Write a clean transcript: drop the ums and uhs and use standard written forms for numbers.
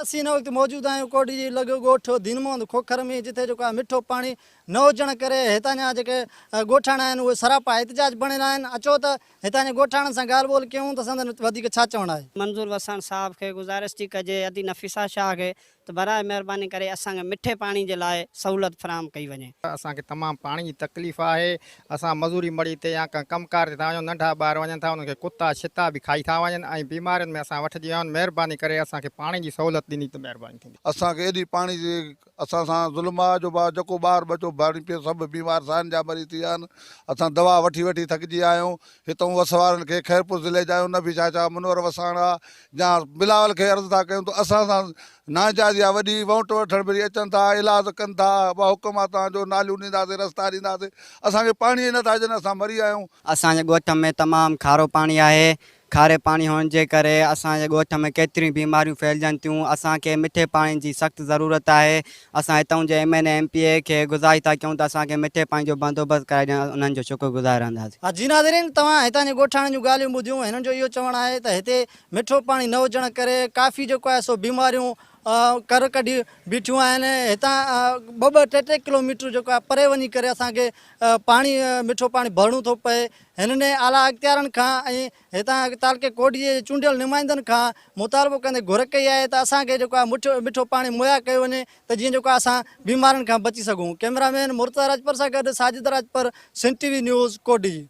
اسين هن وقت موجود آهيون ڪوڏي جي لڳ ڳوٺ دين محمد کوکر ۾ جتي جيڪو آهي مٺو پاڻي نه هجڻ ڪري هتان جا جيڪي ڳوٺاڻا آهن اهي سراپا احتجاج بڻيل آهن اچو ته هتان جي ڳوٺاڻن سان ڳالهه ٻولهه ڪيون ته سندن وڌيڪ ڇا چوڻ آهي. منظور وساڻ صاحب کي گذارش ٿي ڪجي ادي نفيسه شاهه کي ته براء مهرباني ڪري اسان کي مٺي پاڻي جي لاء سهولت فراهم ڪئي وڃي. اسان کي تمام پاڻي جي تڪليف آهي اسان مزوري مڙهي تي يا ڪنهن ڪم ڪار تي ٿا وڃون ننڍا ٻار وڃن ٿا انهن کي ڪتا ڇتا به کائي ٿا وڃن ۽ بيمارين ۾ اسان وٺجي ويا آهيون مهرباني ڪري اسان کي پاڻي جي سهولت ڏني ته مهرباني ٿيندي. اسان کي ايڏي پاڻي جي اسان سان ظلم آ جو با جيڪو ٻار ٻچو پاڻي پي سڀ بيمار ساهن جا مريض ٿي ويا آهن اسان دوا وٺي وٺي ٿڪجي ويا آهيون هتئون وس وارن کي خيرپور ضلعي جا آهيون نبي شاهه شاهه منور وساڻ آ يا بلاول کي عرض ٿا ڪيون ته اسان سان ناانصافي آ وڏي وونٽ وٺڻ وري اچن ٿا ايلاز ڪن ٿا با حڪم آ توهان جو ناليون ڏينداسين رستا ڏينداسين اسان کي پاڻي ئي نٿا ڏين اسان مري ويا آهيون. اسان جي ڳوٺ ۾ تمام کارو پاڻي آهي کاري پاڻي هئڻ جي ڪري اسان جي ڳوٺ ۾ ڪيتريون بيماريون ڦهلجن ٿيون اسان کي مٺي پاڻي جي سخت ضرورت آهي اسان هتئون جي M N A M P A کي گذارش ٿا ڪيون ته اسان کي مٺي پاڻي جو بندوبست ڪرائي ڏين انهن جو شڪر گذار رهنداسين. جي ناظرين توهان هتان جي ڳوٺاڻن جون ڳالهيون ٻڌيون هنن جو اهو چوڻ آهي ته هتي مٺو پاڻي نه هجڻ ڪري ڪافي جيڪو آهي سو بيماريون ڪر ڪڍي بيٺيون آهن هتان ٻه ٻه ٽي ٽي ڪلوميٽر جيڪو آهي پري وڃي ڪري اسان کي پاڻي مٺو پاڻي ڀرڻو ٿو پئي هنن اعليٰ اختيارن کان ۽ هتان تعلقي ڪوڏيء جي چونڊيل نمائندن کان مطالبو ڪندي گهر ڪئي آهي ته اسان کي جيڪو آهي مٺو مٺو پاڻي مهيا ڪيو وڃي ته جيئن جيڪو آهي اسان بيمارين کان بچي سگهون ڪئميرا مين مرتضيٰ راڄپر سان گڏ Sajid Rajpar Sindh T V news Kotdiji.